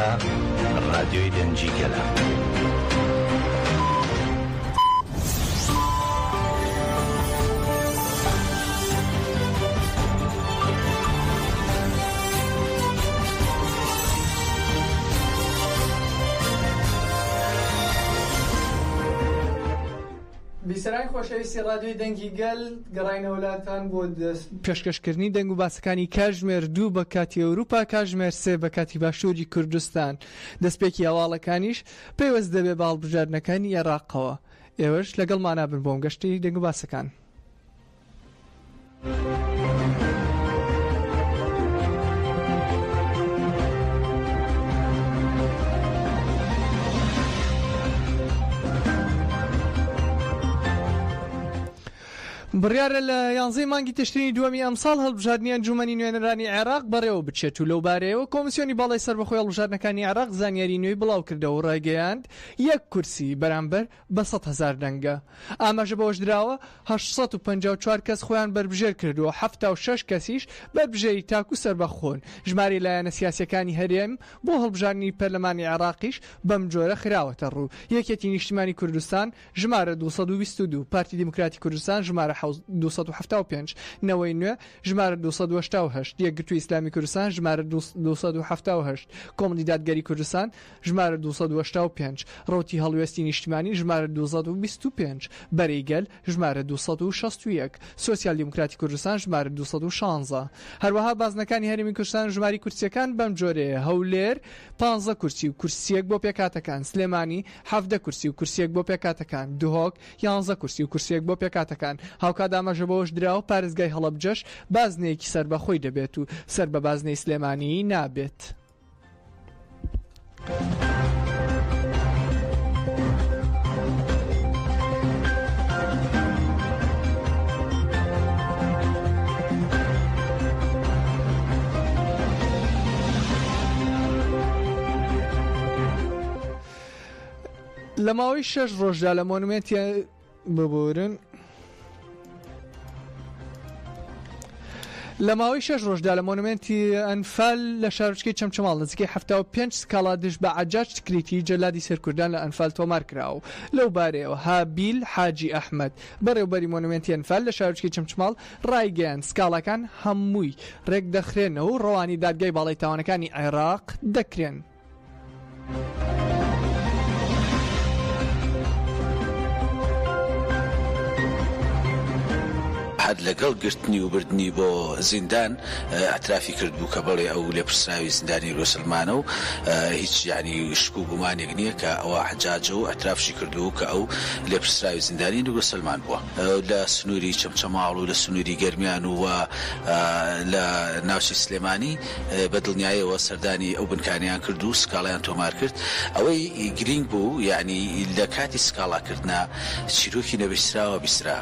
ئێستا ڕادیۆی دەنگی گەلە. بیسەرانی خۆشەویستی ڕادیۆی دەنگی گەل گەڕاینەوە لاتان بۆ پێشکەشکردنی دەنگ و باسەکانی کاژمێر دوو بە کاتی ئەوروپا کاژمێر سێ بە کاتی باشووری کوردستان دەستپێکی هەواڵەکانیش پەیوەست دەبێ بە هەڵبژاردنەکانی ئێراقەوە ئێوەش لەگەڵمانا بن بۆم گەشتی دەنگ و باسەکان. بڕیارە لە یانزەی مانگی تشرینی دووەمی ئەمساڵ هەڵبژاردنی ئەنجوومەنی نوێنەرانی عێراق بەڕێوە بچێت و لەوبارەیەوە کۆمیسیۆنی باڵای سەربەخۆی هەڵبژاردنەکانی عێراق زانیاری نوێی بڵاوکردەوە و ڕایگەیاند، یەک کورسی بەرامبەر بە 100,000 دەنگە. ئاماژە بەوەشدراوە، 854 کەس خۆیان بەربژێر کردووە و 76 کەسیش بەربژێری تاک و سەربەخۆن. ژمارەی لایەنە سیاسییەکانی هەرێم بۆ هەڵبژاردنی پەرلەمانی عێراقیش بەمجۆرە خراوەتەڕوو، یەکێتی نیشتیمانی کوردستان ژمارە 222، پارتی دیموکراتی کوردستان ژمارە 275، نەوەی نوێ ژمارە 288، یەکگرتووی ئیسلامی کوردستان ژمارە 278، کۆمەڵی دادگەری کوردستان ژمارە 285، ڕەوتی هەڵوێستی نیشتیمانی ژمارە 225، بەرەی گەل ژمارە 261، سۆسیال دیموکراتی کوردستان ژمارە 216. هەروەها بازنەکانی هەرێمی کوردستان و ژمارەی کورسییەکان بەم جۆرەیە، هەولێر پانزە کورسی و کورسییەک بۆ پێکهاتەکان، سلێمانی 17 کورسی و کورسییەک بۆ پێکهاتەکان، دهۆک یانزە کورسی و کورسییەک بۆ پێکهاتەکان. هاوکات ئاماژە بەوەش دراوە، پارێزگای هەڵەبجەش بازنەیەکی سەربەخۆی دەبێت و سەر بە بازنەی سلێمانی نابێت. لە ماوەی شەش ڕۆژدا لە مۆنومێنتی ببورن لە ماوەی شەش ڕۆژدا لە مۆنومێنتی ئەنفال لە شارۆچکەی چەمچەماڵ نزیکەی 75 سکاڵا دژ بە عەجاج تکریتی جەلادی سەرکوردان لە ئەنفال تۆمار کرا و لەو بارەیەوە هابیل حاجی ئەحمەد بەڕێوبەری مۆنومێنتی ئەنفال لە شارۆچکەی چەمچماڵ ڕایگەیاند سکاڵاکان هەمووی ڕێکدەخرێنەوە و ڕەوانی دادگای باڵای تاوانەکانی عێراق دەکرێن. هەر لەگەڵ گرتنی و بردنی بۆ زیندان ئیعترافی کردبوو کە بەڵێ ئەو لێپرسراوی زیندانی لوسلمانە و هیچ یانی شک و گومانێک نییە کە ئەوە حەجاجە و ئیعترافشی کردبوو کە ئەو لێپرسراوی زیندانی لوسلمان بووە. لە سنووری چەمچەماڵ و لە سنووری گەرمیان و لە ناوچەی سلێمانی بە دڵنیایەوە سەردانی ئەو بنکانەیان کرد و سکاڵایان تۆمار کرد. ئەوەی گرینگ بوو یەعنی لە کاتی سکاڵاکردنا چیرۆکی نەبیستراوە بیسترا.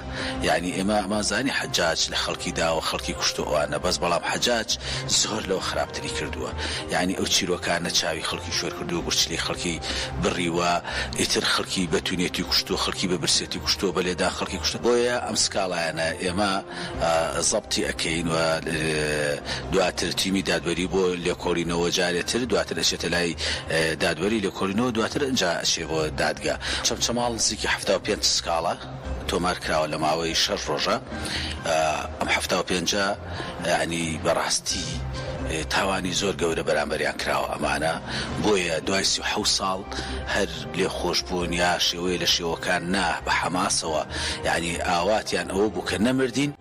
یەعنی ئێمە ئەمانزانی حەجاج لە خەڵکی داوە خەڵکی کوشتوە ئەوانە بەس بەڵام حەجاج زۆر لەوە خراپتری کردووە یەعنی ئەو چیرۆکانە چاوی خەڵکی شۆر کردووە گورچلەی خەڵکی بڕیوە ئیتر خەڵکی بە تونێتی کوشتوە خەڵکی بە برسێتی کوشتوە بە لێدان خەڵکی کوشتوە بۆیە ئەم سکاڵایانە ئێمە زەبتی ئەکەین و دواتر تیمی دادوەری بۆ لێکۆڵینەوە جارێ تر دواتر ئەچێتە لای دادوەری لێکۆڵینەوە دواتر ئنجا ئەچێ بۆ دادگا. چەمچەماڵ نزیکی 75 سکاڵا تۆمار کراوە لە ماوەی شەش ڕۆژە ئەم 75ە یانی بەڕاستی تاوانی زۆر گەورە بەرامبەریان کراوە ئەمانە بۆیە دوای 37 ساڵ هەر لێخۆشبوون یا شێوەیە لە شێوەکان نا بە حەماسەوە یانی ئاواتیان ئەوە بوو کە نەمردین.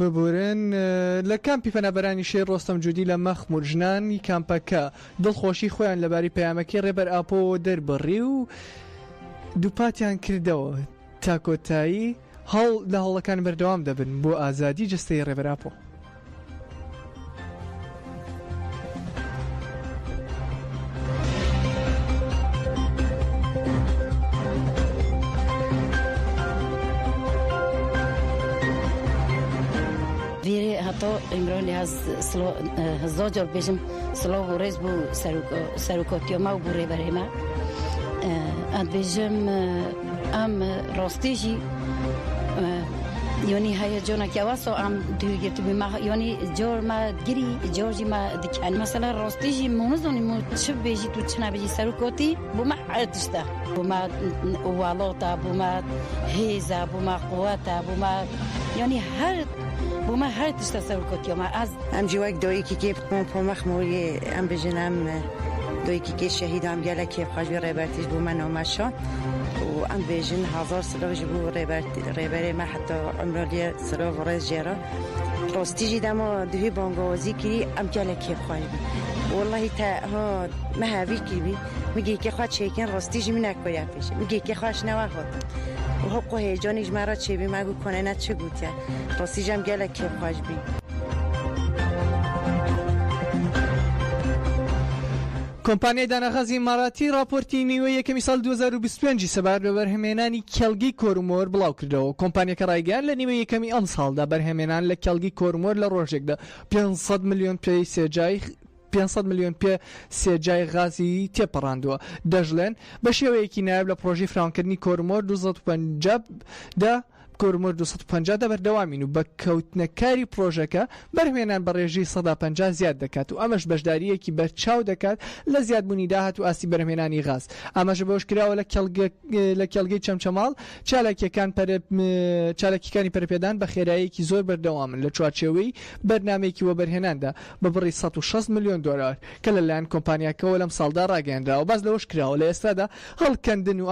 ببورن لە کامپی پەنابەرانی شێر ڕۆستەم جودی لە مەخمور ژنانی کامپەکە دڵخۆشی خۆیان لەبارەی پەیامەکەی ڕێبەر ئاپۆوە دەربڕی و دووپاتیان کردەوە تا کۆتایی هەوڵ لە هەوڵەکان بەردەوام دەبن بۆ ئازادی جەستەیی ڕێبەر ئاپۆ. حتا ئیمرالی هەز هەزار جار بێژم سڵاو و ڕێز بۆ سەرۆکاتیا مە و بۆ ڕێبەرێ مە. ئەم بێژم ئەم ڕاستێ ژی یانی هەیە جۆنەکە وەسا ئەم دوور گرتبووی مە یانی جار مە گری جار ژی مە دکەن مەسەلە ڕاستی ژی مۆ نزانی مۆ چ بێژیت و چ نەبێژی سەرۆکاتی بۆ مە هەر تشتە بۆ مە وڵاتە بۆ مە هێزە بۆ مە قوتە بۆ مە یانی هەر بۆ مە هەر تشتە سەرۆکاتیا مە ئەز ئەم ژی وەک دایکی کێ بخۆم پۆ مەخموریێ ئەم بژن ئەم دایکی کێ شەهیدام گەلەک کێفخوەش بی ڕێبەرتیش بۆ مە نامەشان و ئەم بێژن هەزار سلاو ژ بۆ ڕێبەرێ مە حتا عمرالیە سلاو و ڕێز ژێرا ڕاستی ژی دەما دهی بانگەوازی کری ئەم گەلەک کێفخوەش بی واللهی تە ها مە هەوی کری بی مگی کێ خوە چێکن ڕاستی ژی من نەکۆیا پێش مگی کێ خوەش نەوە هاتن و هەقو هەیجانیش مەرا چێبی مەگو کۆنە نە چ گوتیە ڕاستی ژەم گەلەک کێفخوەش بی. کۆمپانیای دانەغازی ئیماراتی ڕاپۆرتی نیوەی یەکەمی ساڵی 2025 ی سەبارەت بە بەرهەمهێنانی کێڵگەی کۆرمۆر بڵاوکردەوە. کۆمپانیاکە ڕایگەیاند، لە نیوەی یەکەمی ئەمساڵدا بەرهەمهێنان لە کێڵگەی کۆرمۆر لە ڕۆژێکدا 500 ملیۆن پێی سێجای 500 ملیۆن پێ سێجای غازی تێپەڕاندووە. دەشڵێن، بە شێوەیەکی نایاب لە پڕۆژەی فراوانکردنی کۆرمۆر 250 دا کۆرمۆر 250 دا بەردەوامین و بە کەوتنە کاری پڕۆژەکە بەرهمێنان بە ڕێژەی 50% زیاد دەکات و ئەمەش بەشدارییەکی بەرچاو دەکات لە زیادبوونی داهات و ئاستی بەرهمێنانی غاز. ئاماژە بەوەشکراوە، لە کێڵگە لە کێڵگەی چەمچەماڵ چالاکییەکان پەرە چالاکییەکانی پەرەپێدان بە خێراییەکی زۆر بەردەوامن لە چوارچێوەی بەرنامەیەکی وەبەرهێناندا بە بڕی 160 ملیۆن دۆلار کە لەلایەن کۆمپانیاکەوە لەمساڵدا ڕاگەیەنراوە. باس لەوەش کراوە، لە ئێستادا هەڵکەندن و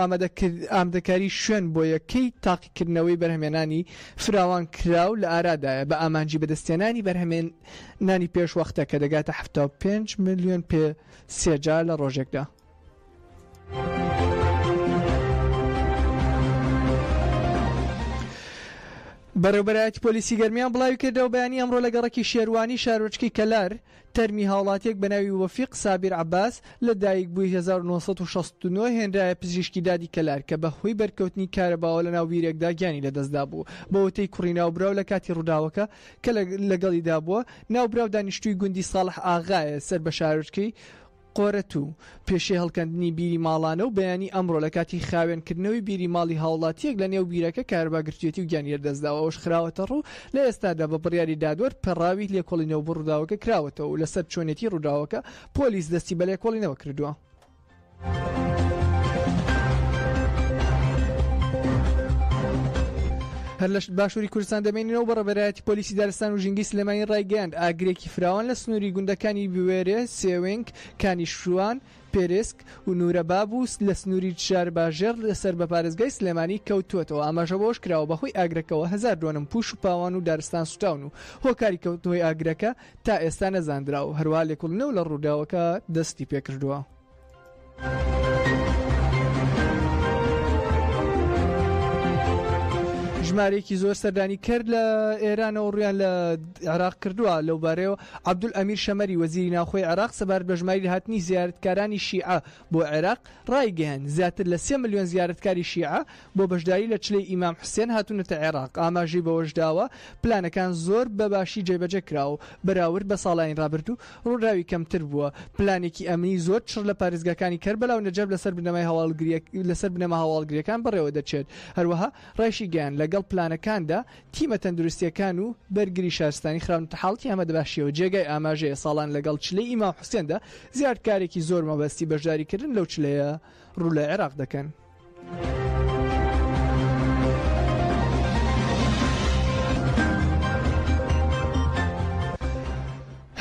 ئامادەکاری شوێن بۆ یەکەی تاقیکردنەوەی بەرهەمێنانی فراوانکراو لە ئارادایە بە ئامانجی بەدەستهێنانی بەرهەمێنانی پێشوەختە کە دەگاتە 75 ملیۆن پێ سێجا لە ڕۆژێکدا. بەڕێوبەرایەتی پۆلیسی گەرمیان بڵاویکردەوە، بەیانی ئەمڕۆ لە گەڕەکی شێروانی شارۆچکەی کەلار تەرمی هاوڵاتیەک بەناوی وەفیق سابیر عەباس لە دایکبووی 1969 هێنرایە پزیشکی دادی کەلار کە بە هۆی بەرکەوتنی کارەباوە لەناو بیرێکدا گیانی لەدەستدابوو. بەوتەی کوڕی ناوبراو لە کاتی ڕووداوەکە کە لەگەڵیدا بووە، ناوبراو دانیشتووی گوندی ساڵح ئاغایە سەر بە شارۆچکەی قۆرەتوو، پێشەی هەڵکەندنی بیری ماڵانە و بەیانی ئەمڕۆ لە کاتی خاوێن کردنەوەی بیری ماڵی هاوڵاتییەک لە نێو بیرەکە کارەبا گرتویەتی و گیانی لەدەستداوە ئەوەش خراوەتەڕوو لە ئێستادا بە بڕیاری دادوەر پەڕاوی لێکۆڵینەوە بۆ ڕووداوەکە کراوەتەوە و لەسەر چۆنیەتی ڕووداوەکە پۆلیس دەستی بە لێکۆڵینەوە کردووە. هەر لە باشووری کوردستان دەمێنینەوە بەڕێوەبەرایەتی پۆلیسی دارستان و ژینگەی سلێمانی ڕایگەیاند ئاگرێکی فراوان لە سنووری گوندەکانی بوێرێ، سێوێنگ، کانی شوان، پێرسک و نورەباب و لە سنووری شارباژێڕ سەر بە پارێزگای سلێمانی کەوتووەتەوە. ئاماژە بەوەش کراوە بەهۆی ئاگرەکەوە هەزار دۆنم پوش و پاوان و دارستان سوتاون و هۆکاری کەوتنەوەی ئاگرەکە تا ئێستا نەزاندراوە، هەروەها لێکۆڵینەوە لە ڕووداوەکە دەستی پێکردووە. ژمارەیەکی زۆر سەردانیکەر لە ئێرانەوە ڕوویان لە عێراق کردووە، لەوبارەیەوە عەبدولئەمیر شەمەری وەزیری ناوخۆی عێراق سەبارەت بە ژمارەی هاتنی زیارەتکارانی شیعە بۆ عێراق ڕایگەیاند، زیاتر لە سێ ملیۆن زیارەتکاری شیعە بۆ بەشداری لە چلەی ئیمام حوسێن هاتوونەتە عێراق، ئاماژەی بەوەشداوە، پلانەکان زۆر بە باشی جێبەجێ کراوە و بەراورد بە ساڵانی رابردوو رووداوی کەمتر بووە، پلانێکی ئەمنی زۆر چڕ لە پارێزگاکانی کەربەلا و نەجەف لەسەر بنەمای لەسەر بنەما هەواڵگرییەکان بەڕێوەدەچێت. هەروەها رایشیگەیاند، لەگەڵ پلانەکاندا تیمە تەندروستییەکان و بەرگری شارستانی خراونەتە حاڵەتی ئامادەباشییەوە، جێگای ئاماژەیە ساڵان لەگەڵ چلەی ئیمام حوسێندا زیارەتکارێکی زۆر مەبەستی بەشداریکردن لەو چلەیە روو لە عێراق دەکەن.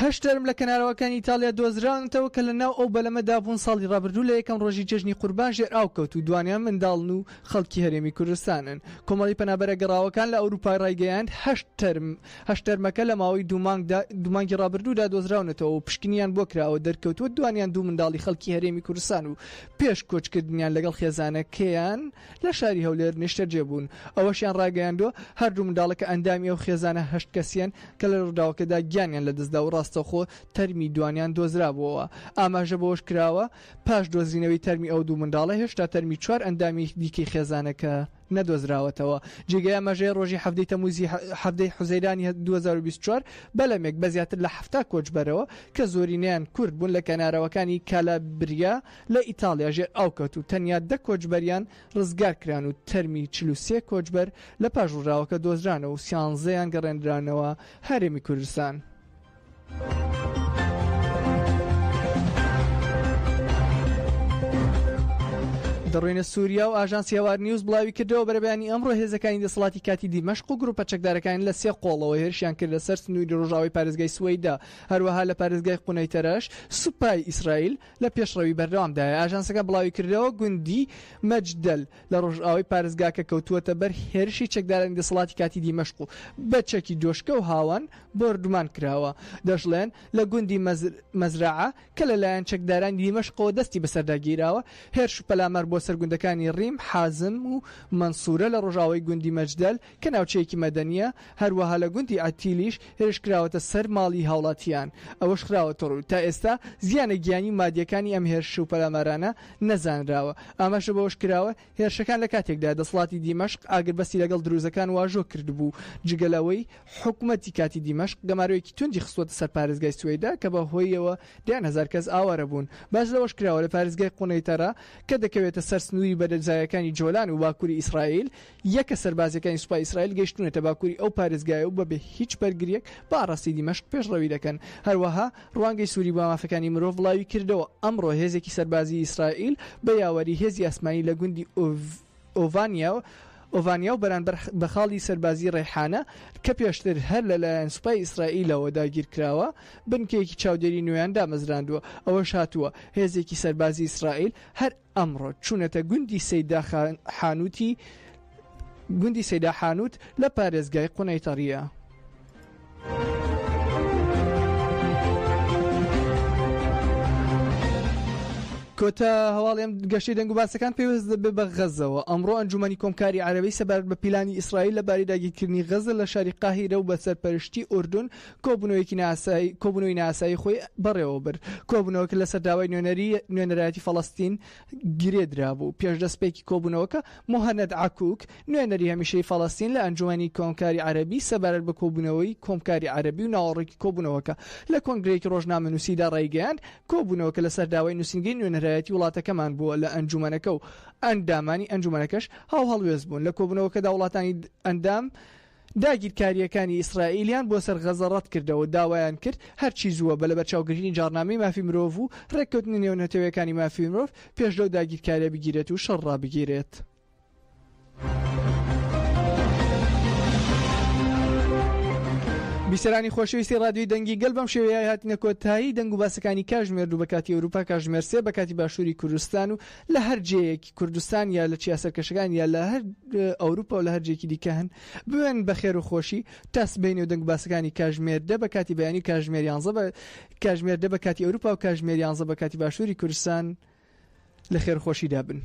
هەشت تەرم لە کەناراوەکانی ئیتاڵیا دۆزراونەتەوە کە لە ناو ئەو بەلەمەدا بوون ساڵی ڕابردوو لە یەکەم ڕۆژی جەژنی قوربان ژێر ئاو کەوت و دوانیان منداڵن و خەڵکی هەرێمی کوردستانن. کۆمەڵەی پەنابەرە گەڕاوەکان لە ئەوروپا ڕایگەیاند هەشت تەرم هەشت تەرمەکە لە ماوەی دوو مانگدا دوو مانگی ڕابردوودا دۆزراونەتەوە و پشکنیان بۆ کراوە دەرکەوتووە دوانیان دوو منداڵی خەڵکی هەرێمی کوردستان و پێش کۆچکردنیان لەگەڵ خێزانەکەیان لە شاری هەولێر نیشتەجێ بوون. ئەوەشیان ڕاگەیاندووە، هەردوو منداڵەکە ئەندامی ئەو خێزانە هەشت کەسییەن کە لە ڕووداوەکەدا گیانیان لەدەستدا و ڕاستەوخۆ تەرمی دوانیان دۆزرابووەوە. ئاماژە بەوەش کراوە، پاش دۆزینەوەی تەرمی ئەو دوو منداڵە، هێشتا تەرمی چوار ئەندامی دیکەی خێزانەکە. نەدۆزراوەتەوە. جێگەی ئاماژەیە ڕۆژی حەڤدەی تەمووزی حەڤدەی حوزەیرانی 2024 بەلەمێک بە زیاتر لە 70 کۆچبەرەوە کە زۆرینەیان کورد بوون لە کەناراوەکانی کالابریا لە ئیتاڵیا ژێر ئاو کەوت و تەنیا دە کۆچبەریان ڕزگار کران و تەرمی 43 کۆچبەر لە پاش ڕووداوەکە دۆزرانەوە و سیانزەیان گەڕێندرانەوە هەرێمی کوردستان. دەڕۆینە سووریا و ئاژانسی هەوار نیوز بڵاوی کردەوە بەرەبەیانی ئەمڕۆ هێزەکانی دەسەڵاتی کاتی دیمەشق و گروپە چەکدارەکانی لە سێ قۆڵەوە هێرشیان کردە سەر سنووری ڕۆژاوای پارێزگای سوەیدا هەروەها لە پارێزگای قونەیتەرەش سوپای ئیسرائیل لە پێشڕەوی بەردەوامدایە ئاژانسەکە بڵاوی کردەوە گوندی مەجدەل لە ڕۆژئاوای پارێزگاکە کەوتووەتە بەر هێرشی چەکدارانی دەسەڵاتی کاتی دیمەشق و بە چەکی دۆشکە و هاوەن بۆردومان کراوە. دەشڵێن، لە گوندی مەزرەعە کە لەلایەن چەکدارانی دیمەشقەوە دەستی بەسەردا گیراوە، هێرش و پەلامار بۆ سەر گوندەکانی ڕیم حازم و مەنسورە لە ڕۆژئاوای گوندی مەجدەل کە ناوچەیەکی مەدەنییە، هەروەها لە گوندی عەتیلیش هێرش کراوەتە سەر ماڵی هاوڵاتیان. ئەوەش خراوەتەڕوو، تا ئێستا زیانە گیانی و مادییەکانی ئەم هێرش و پەلامارانە نەزانراوە. ئاماژە بەوەش کراوە، هێرشەکان لە کاتێکدایە دەسەڵاتی دیمەشق ئاگربەستی لەگەڵ دروزەکان واژۆ کردبوو، جگە لەوەی حکومەتی کاتی دیمەشق گەمارۆیەکی توندی خستووەتە سەر پارێزگای سوەیدا کە بە هۆیەوە دەیان هەزار کەس ئاوارە بوون. باس لەوەش کراوە، لە پارێزگای قونەیتەرە کە دەکەوێتە سەر سنووری بەرزاییەکانی جۆلان و باکووری ئیسرائیل، یەکە سەربازییەکانی سوپای ئیسرائیل گەیشتوونەتە باکووری ئەو پارێزگایە و بەبێ هیچ بەرگرییەک بە ئاڕاستەی دیمەشق پێشڕەوی دەکەن. هەروەها ڕوانگەی سووری بۆ مافەکانی مرۆڤ بڵاویکردەوە، ئەمڕۆ هێزێکی سەربازیی ئیسرائیل بە یاوەری هێزی ئاسمانی لە گوندی ئۆڤانیا ئۆڤانیا و بەرانبەر بە خاڵی سەربازیی ڕەیحانە کە پێشتر هەر لەلایەن سوپای ئیسرائیلەوە داگیرکراوە، بنکەیەکی چاودێری نوێیان دامەزراندووە. ئەوەش هاتووە، هێزێکی سەربازیی ئیسرائیل هەر ئەمڕۆ چوونەتە گوندی سەیدا حانووتی گوندی سەیدا حانووت لە پارێزگای قونەیتەڕییە. کۆتا هەواڵی ئەم گەشتەی دەنگ و باسەکان پەیوەست دەبێت بە غەزەوە. ئەمڕۆ ئەنجومەنی کۆمکاری عەرەبی سەبارەت بە پیلانی ئیسرائیل لەبارەی داگیرکردنی غەزە لە شاری قاهیرە و بە سەرپەرشتی ئوردون کۆبوونەوەیەکی نائاسایی کۆبوونەوەی نائاسایی خۆی بەڕێوەبرد. کۆبوونەوەکە لەسەر داوای نوێنەری نوێنەرایەتی فەڵەستین گرێ درابوو. پێش دەستپێکی کۆبوونەوەکە، موهەنەد عەکوک، نوێنەری هەمیشەیی فەڵەستین لە ئەنجومەنی کۆمکاری عەرەبی سەبارەت بە کۆبوونەوەی کۆمکاری عەرەبی و ناوەڕۆکی کۆبوونەوەکە لە کۆنگرەیەکی ڕۆژنامەنووسیدا ڕایگەیاند، کۆبوونەوەکە لەسەر داوای نووسینگەی نوێنەرایەتی وڵاتەکەمان بووە لە ئەنجومەنەکە و ئەندامانی ئەنجومەنەکەش هاوهەڵوێست بوون لە کۆبوونەوەکەدا وڵاتانی ئەندام داگیرکارییەکانی ئیسرائیلیان بۆ سەر غەزە ڕەتکردەوە و داوایان کرد هەرچی زووە بە لەبەرچاوگرتنی جاڕنامەی مافی مرۆڤ و ڕێککەوتنە نێونەتەوەیەکانی مافی مرۆڤ پێش لەو داگیرکارییە بگیرێت و شەڕ ڕابگیرێت. بیسەرانی خۆشەویستی ڕادیۆی دەنگی گەل بەم شێوەیە هاتینە کۆتایی دەنگ و باسەکانی کاژمێر دوو بە کاتی ئەوروپا کاژمێر سێ بە کاتی باشووری کوردستان و لە هەر جێیەکی کوردستان یا لە چیا سەرکەشەکان یا لە هەر ئەوروپا و لە هەر جێکی دیکە هەن بمێنن بە خێر و خۆشی تا سبەینێ و دەنگ و باسەکانی کاژمێر دە بە کاتی بەیانی و کاژمێر یانزە بە کاژمێر دە بە کاتی ئەوروپا و کاژمێر یانزە بە کاتی باشووری کوردستان لە خێر و خۆشیدا بن.